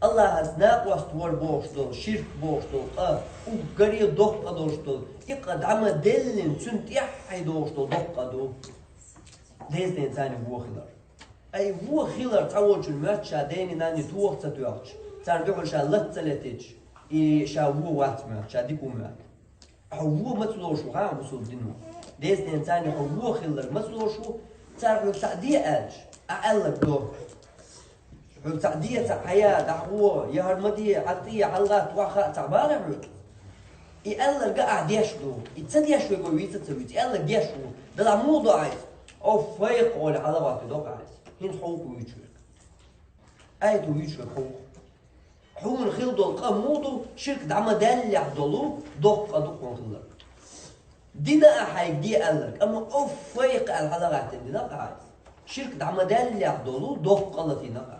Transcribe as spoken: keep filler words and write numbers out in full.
Аллахьаца накъост вар бохуш долу, ширк бохуш долу къа, уггаре доккха долуш долу, и къа дӀа ма деллина, цуьнан тӀаьххье дохуш долу доккха къа ду. Деза-ненан царна вон хилар. Ай, вон хилар цхьаволчун моьтту ша дена-нанна тоха ца тоьхча, царна дуьхьал ша лаца ца летича, и ша вон вац моьтту, ша дика ву моьтту. Хьо вон маца лоруш ву, ха, бусулба дино? Деза-ненан царна хьо вон хилар маца лоруш ву? Цара хьоьга цхьаъ де аьлча, ахь аьлларг до. Хьоьга цхьаъ де, цхьаъ хьая, дӀахьо, я хӀара ма де, хьатта я, хьалагӀатта, охьахаа цхьаъ бара хьоьга? И аьлларг ахь деш ду. И ца деш верг вийца а ца вуьйцу. И аьлларг деш ву. Делахь муха до ахь иза? Оффай-кх олий, хьалагӀоттий доккха ахь иза. ХӀинца хьо ву-кх вуьйцуш верг. Айта вуьйцуш верг хьо ву-кх. Хьуна хила долу къа муха ду, ширк дӀа ма даьллехь долу доккха къа ду хьуна хилар. Дина ахь хьайга де аьлларг, амма оффай-кх аьлла хьалагӀаттина дина ахь иза. Ширк дӀа ма даьллехь долу доккха къа латийна ахь.